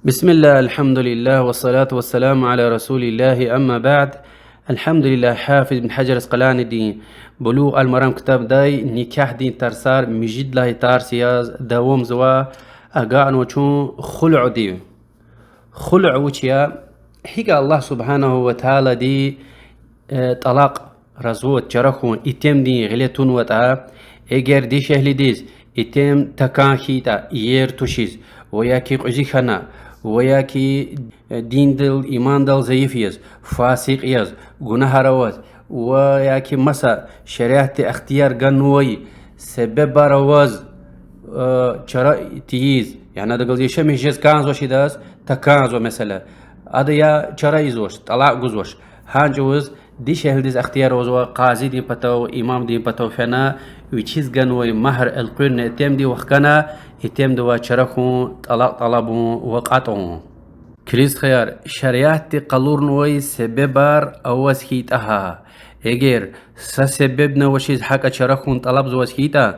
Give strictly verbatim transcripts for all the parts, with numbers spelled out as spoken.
بسم الله، الحمد لله، والصلاة والسلام على رسول الله، أما بعد. الحمد لله, Гьафиз ибн Гьажар Аскъаланидин Булугъ аль-Марам ктабдай никягьдин тарсар муьжуьд лагьай тарс яз давамзава. Агакьнава чун хулуъдив. Хулуъ вуч я? ГьикӀ Аллагь سبحانه وتعالىди, э, тӀалакь, развод, чара хьун итимдин гъиле тунватӀа, эгер дишегьлидиз итим такӀан хьайитӀа, иер тушиз, ва я ки кьуьзуь хьана, ва я ки, э, диндал, имандал зайиф яз, фасикь яз, гунагьар аваз, ва я ки маса шариатди ихтияр ганвай себебар аваз, э, чара тийиз, яни адахъ галаз яшамиш жез кӀанзавач идаз, такӀанзава месела. Ада я чара ийизвач, тӀалакь гузвач. Гьа чӀавуз дишегьлидиз ихтияр авазва къазидин патав, имамдин патав фена, вичиз ганвай магьр элкъуьрна итимдив вахкана, итимдивай чара хьун, тӀалакь тӀалабун ва кьатӀун. Килигзава, шариатди къалурнавай себебар аваз хьайитӀа гьа. Эгер са себебни авачиз гьакӀа чара хьун тӀалабзаваз хьайитӀа,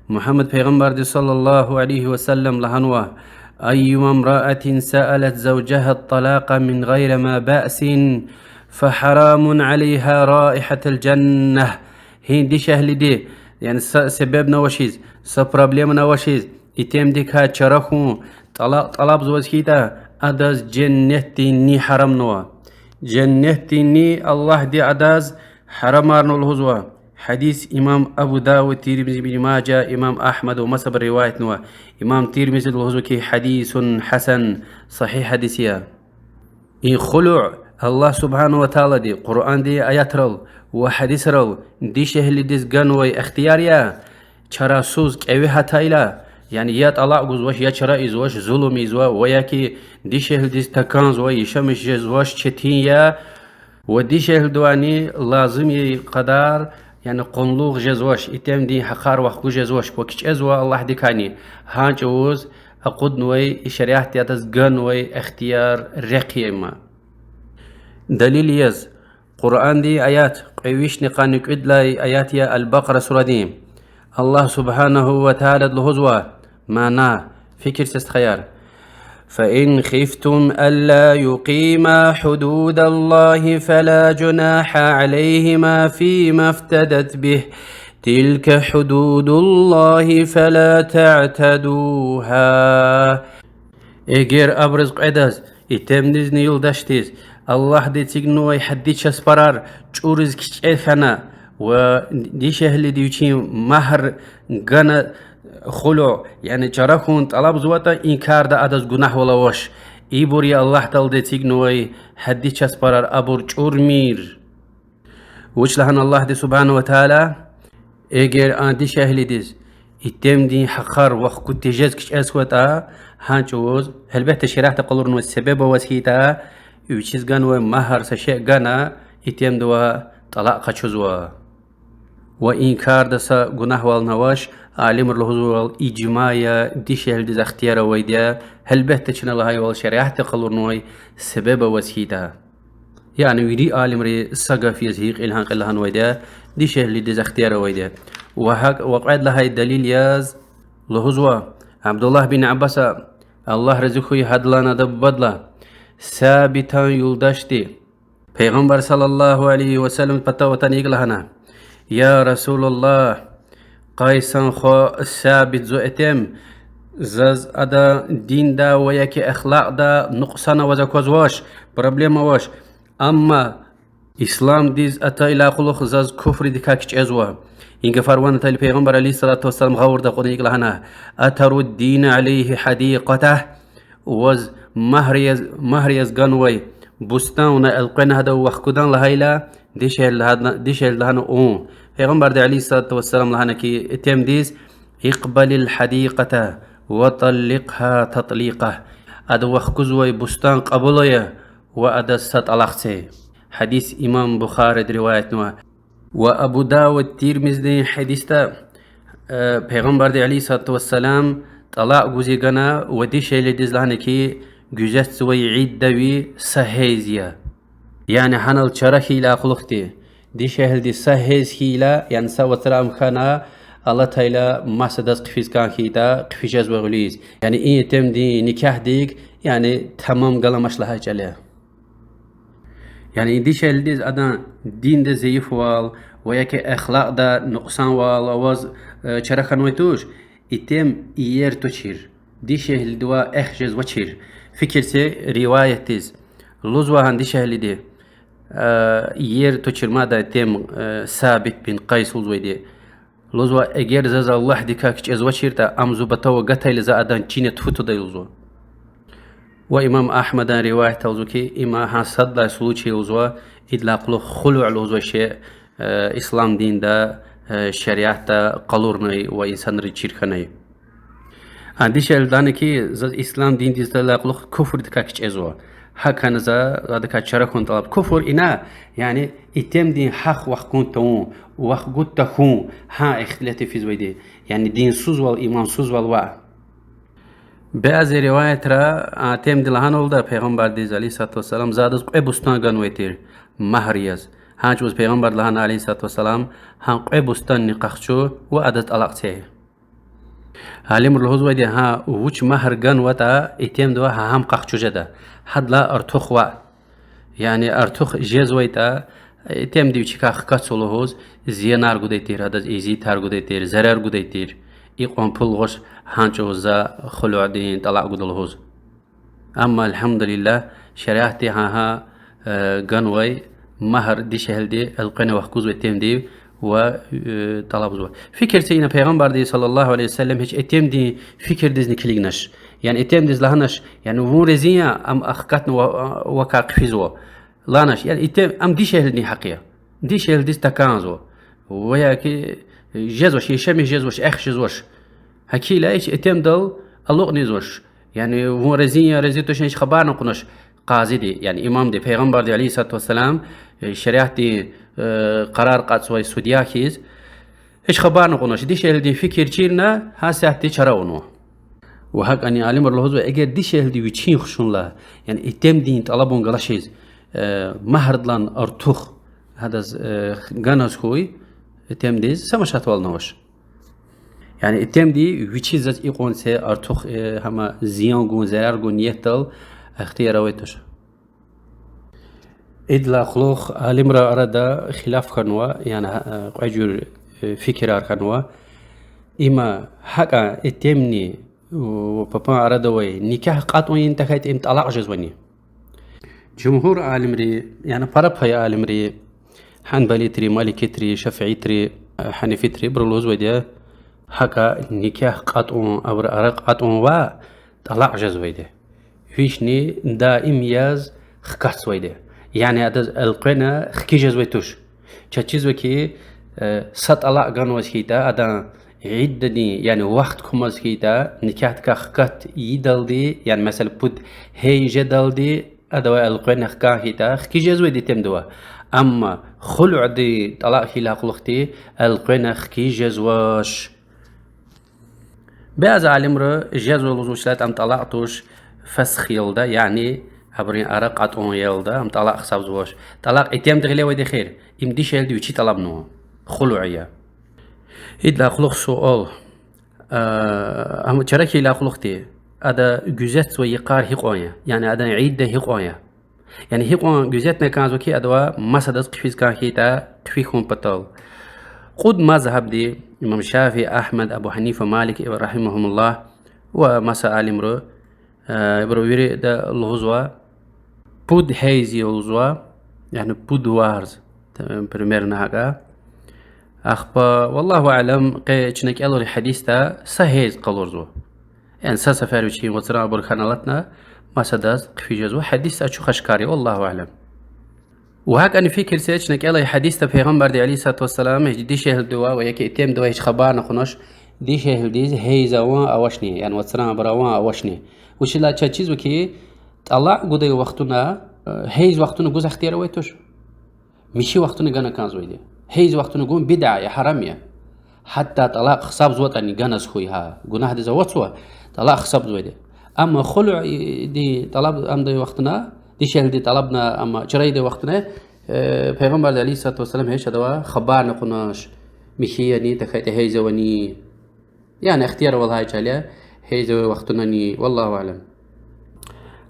Мугьаммад пайгъамбарди صلى الله عليه وسلم лагьанва: أيما امرأة سألت زوجها الطلاق من غير ما بأس فحرام عليها رائحة الجنة. Гьи дишегьлиди, яни са себебни авачиз, са проблемани авачиз, итимдикай чара хьун тӀалакь тӀалабзаваз хьайитӀа, адаз женнетдин ни гьарамнава. Женнетдин ни Аллагьди адаз гьарамарнава лугьузва. Гьадис имам Абу Давуд, Тирмизи, Ибн Мажа, имам Агьмад ва масабуру риваятнава. Имам Тирмизиди лугьузва хьи, حديث حسن, сагьигь гьадис я. И хулуъ Аллагь سبحانه وتعالىди Къуръандин аятрал ва гьадисрал дишегьлидиз ганвай ихтияр я, чарасуз кӀеве гьатайла, яни я тӀалакь гузвач, я чара ийизвач, зулум ийизва, ва я ки дишегьлидиз такӀанзава, яшамиш жезвач, четин я, ва дишегьлидивайни лазим я и къадар, яни къуллугъ жезвач, итимдин гьахъар вахгуз жезвач ва кичӀезва Аллагьдикайни, гьа чӀавуз акъуднавай, и шариатди адаз ганвай ихтияр рехъ я им. Далил яз Къуръандин аят, кьве вишни къанни кӀуьд лагьай аят я, Аль-Бакъара сурадин. Аллагь سبحانه وتعالىди лугьузва, мана, фикир це, стхаяр: فإن خفتم ألا يقيما حدود الله فلا جناح عليهما فيما افتدت به، تلك حدود الله فلا تعتدوها. Эгер абуруз кьведаз, итимдизни юлдашдиз, Аллагьди эцигнавай гьадди часпарар чӀуриз кичӀе хьана ва дишегьлиди вичин магьр гана, хулуъ, яни чара хьун тӀалабзаватӀа, и карда адаз гунагьвал авач. Ибур я Аллагь Таалади эцигнавай гьадди часпарар, абур чӀурмир. Вуч лагьана Аллагьди سبحانه وتعالىди? Эгер а дишегьлидиз итимдин гьахъар вахгу тежез кичӀезватӀа, гьа чӀавуз, гьелбетда, шариатди къалурнавай себеб аваз хьайитӀа, вичиз ганвай магьр са шей гана, итимдивай тӀалакь къачузва. Ва и карда са гунагьвални авач, алимри лугьузвайвал, ижма я, дишегьлидиз ихтияр авайди я, гьелбетда, чна лагьайвал, шариатди къалурнавай себеб аваз хьайитӀа. Яни вири алимри са гаф яз гьи кьил-гьа кьил лагьанвайди я, дишегьлидиз ихтияр авайди я. Ва гьакӀ, ва кьвед лагьай далил яз лугьузва, Абдуллагь бин Аббаса, Аллагь рази хьуй гьадалайни адан бубадилай, Сабитан юлдашди Пайгъамбар صلى الله عليه وسلم патав атана икӀ лагьана: Я Расулаллагь, Къайсан хва Сабит зун итим, заз ада динда ва яки ахлакьда нукьсан аваз аквазвач, проблема авач. Амма исламдиз атайдалай кьулухъ заз куфрдикай кичӀезва. И гафар ван атайла Пайгъамбар عليه الصلاة والسلام гъавурда акьуна икӀ лагьана: أترى الدين عليه حديقته؟ Ваз магьр яз, магьр яз ганвай бустан вуна элкъвена гьада вахкудан лагьайла, дишегьли лагьана, дишегьлиди лагьана: ун. Пайгъамбарди عليه الصلاة والسلام лагьана хьи итимдиз: اقبل الحديقة وطلقها تطليقة. Ада вахкузвай бустан кьабул ая ва адаз са тӀалакь це. Гьадис имам Бухариди риваятнава. Ва Абу Давуд, Тирмизидин гьадисда, э, Пайгъамбарди عليه الصلاة والسلام тӀалакь гуз гана ва дишегьлидиз лагьана хьи, гуьзетзавай идда ви са гьейз я. Яни гьанал чара хьайидалай кьулухъди, дишегьлиди са гьейз хьайила, яни са вацра ам хьана, алатайла масадаз хъфиз кӀан хьайитӀа, хъфиз жезва гъуьлуьз. Яни и итимдин никягьдик Яни тамам галамач лагьай чӀал я. Яни дишегьлидиз адан динда зайифвал ва яки ахлакьда нукьсанвал аваз, э, чара хьанвай туш, итим иер тушир. Дишегьлидивай эх жезвачир. Фикир це риваятдиз. Лугьузва гьа дишегьлиди, э, иер тушир мад итим, э, Сабит бин Къайс лугьузвайди. Лугьузва, эгер заз Аллагьдикай кичӀезвачиртӀа, ам зи патав гатайла за адан чин я тфу твадай лугьузва. Ва имам Агьмадан риваятда лугьузва хьи, има гьа сад лагьай случай лугьузва, идалай кьулухъ хулуъ лугьузвай шей, э, ислам динда, э, шариатда къалурнай ва инсанриз чир хьанай. А дишегьлиди лагьана хьи, заз ислам диндиз идалай кьулухъ куфурдикай кичӀезва. ГьакӀ хьана за адакай чара хьун тӀалаб. Куфур ина, яни итимдин гьахъ вахкун тавун, вахгуз тахьун, гьа ихтилат физвайди. Яни динсузвал, имансузвал ваъ. Бязи риваятра а итимди лагьаналда Пайгъамбардиз, عليه الصلاة والسلام, за адаз кьве бустан ганвай тир магьр яз. Гьа чӀавуз Пайгъамбарди лагьана, عليه الصلاة والسلام, гьа кьве бустанни къахчу ва адаз тӀалакь це. Алимри лугьузвайди, гьа вуч магьр ганватӀа, итимдивай гьа гьам къахчу жеда. Гьадалай артух ваъ. Яни артух жезвайтӀа, итимди вичикай хкатзава лугьуз, зиянар гудай тир, адаз эзиятар гудай тир, зарар гудай тир. Икьван пул гъваш гьа чӀавуз за хулуъдин тӀалакь гуда лугьуз. Амма, الحمد لله, шариатди гьа, гьа, э, ганвай магьр дишегьлиди элкъвена вахгузва итимдив ва, э, тӀалабзава. Фикир це, ина Пайгъамбарди, صلى الله عليه وسلم, гьич итимдин фикирдизни килигнач. Яни итимдиз лагьанач, яни вун рази я, ам ахкатна ва, вакай хъфизва. Лагьанач, яни итим, ам дишегьлидин гьахъ я. Дишегьлидиз такӀанзава. Ва яки жезвач, яшамиш жезвач, эх жезвач. ГьакӀ хьайила гьич итимдал алукьнизвач. Яни вун рази я, рази тушни гьич хабарни кьунач къазиди, яни имамди, Пайгъамбарди, عليه الصلاة والسلام, э, шариатдин, э, къарар кьатӀзавай судья хьиз, гьич хабарни кьунач, дишегьлидин фикир чирна, гьа сятда чара авунва. Ва гьакӀни алимри лугьузва, эгер дишегьлиди вичин хушуналди, яни итимдин тӀалабун галачиз, э, магьрдилай артух гьадаз, э, ганаз хьуй, итимдиз са машатвални авач. Яни итимди вичи заз икьван це артух, э, гьама зиян гун, зарар гун ниятдал ихтияр авай туш. Идалай кьулухъ алимрин арада хилаф хьанва, яни, э, кьве жуьре, э, фикирар хьанва. Има гьакӀа итимни ва папан арада авай никягь кьатӀунин тахьайтӀа им тӀалакь жезвани? Жумгьур алимри, яни пара пай алимри, гьанбалитри, маликитри, шафиитри, э, гьанафитри, ибуру лугьузвайди я, гьакӀа никягь кьатӀун, абурун ара кьатӀун ваъ, тӀалакь жезвайди. Вични даим яз хкатзавайди. Яни адаз элкъвена хкиз жезвай туш. Чаз чизва хьи, э, са тӀалакь ганваз хьайитӀа, адан иддадин, яни вахт кумаз хьайитӀа, никягьдикай хкат ийидалди, яни, месела, пуд гьейз жедалди, адавай элкъвена хкана хьайитӀа, хкиз жезвайди итимдивай. Амма хулуъдин тӀалакь хьайидалай кьулухъди элкъвена хкиз жезвач. Бязи алимри жезва лугьузвач, ам тӀалакь туш, фасх я лугьуда, яни абурун ара кьатӀун я лугьуда, ам тӀалакь гьисабзавач. ТӀалакь итимди гъиле авайди эхир, им дишегьлиди вичи тӀалабнава. Хулуъ я. Идалай кьулухъ суал. Э, ам чара хьайидалай кьулухъди, ада гуьзетзавай йикъар гьикьван я, яни адан идда гьикьван я? Яни гьикьван гуьзетна кӀанзава хьи, адавай масадаз хъфиз кӀан хьайитӀа, хъфи хьун патал. Кьуд мазгьабди, имам Шафии, Агьмад, Абу Гьанифа, Малик, رحمهم الله, ва маса алимри, э, ибуру вирида лугьузва, пуд гьейз я лугьузва, яни пуд варз, примерно гьакӀа. Ахпа, والله أعلم, къе чна кӀелай гьадисда са гьейз къалурзава. Яни са сефер вичин вацран абур хьана алатна, масадаз хъфиз жезва, гьадисда ачух-ашкар я, والله أعلم. Ва гьакӀни фикир це, чна кӀелай гьадисда Пайгъамбарди, عليه الصلاة والسلام, гьич дишегьлидивай ва яки итимдивай гьич хабарни кьунач, дишегьлидиз гьейз аван авачни, яни вацран абур аван авачни. Вучиз лагьайтӀа чаз чизва хьи, тӀалакь гудай вахтунда, э, гьейз вахтунда гуз ихтияр авай туш. Михьи вахтунда гана кӀанзавайди. Гьейз вахтунда гун бидаа я, гьарам я. Гьатта тӀалакь гьисабзаватӀани ганаз хьуй гьа, гунагьдиз аватзава, тӀалакь гьисабзавайди. Амма хулуъдин тӀалаб амдай вахтунда, дишегьлидин тӀалабна, амма чара ийидай вахтунда, э, Пайгъамбарди, عليه الصلاة والسلام, гьич адавай хабарни кьунач, михьи яни, тахьайтӀа гьейз авани. Яни ихтияр ава лагьай чӀал я, гьейз авай вахтундани, والله أعلم.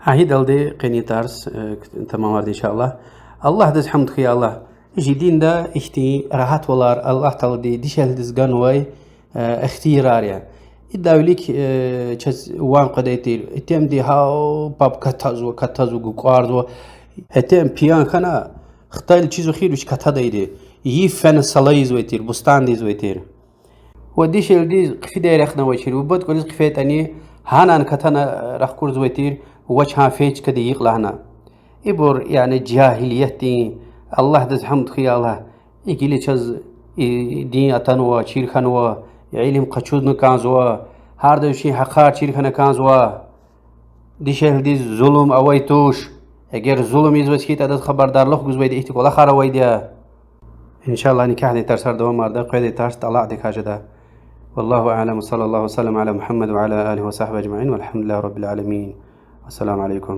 Гьа идалди къенин тарс, э, тамамарда, иншаллагь. Аллагьдиз гьамд хьуй, я Аллагь. Чи динда ихьтин рагьатвалар Аллагь Таалади дишегьлидиз ганвай, э, ихтиярар я. Идалай вилик, э, чаз ван къведай тир: итимди гьа паб катазва, катазва, гукӀварзава. Итим пиян хьана, хтайла чизва хьи вич катадайди. Йиф фена салай ийизвай тир, бустанда ийизвай тир. Ва дишегьлидиз хъфидай рехъ авачир, ва бубад кӀвализ хъфейтӀани, гьанани катана рахкурзавай тир, вач гьа фейи чкадин йикь лагьана. Ибур, яни, жагьилиятдин, Аллагьдиз гьамд хьуй, я Аллагь, и гила чаз и дин атанва, чир хьанва, илим къачузна кӀанзава, гьарда вичин гьахъар чир хьана кӀанзава. Дишегьлидиз зулум авай туш. Эгер зулум ийизваз хьайитӀа, адаз хабардарлух гузвайди ихьтин кӀвалахар авайди я. Иншаллагь, никягьдин тарсар давамарда, къведай тарс тӀалакьдикай жеда. والله أعلم، وصلى الله وسلم على محمد وعلى آله وصحبه أجمعين، والحمد لله رب العالمين. السلام عليكم.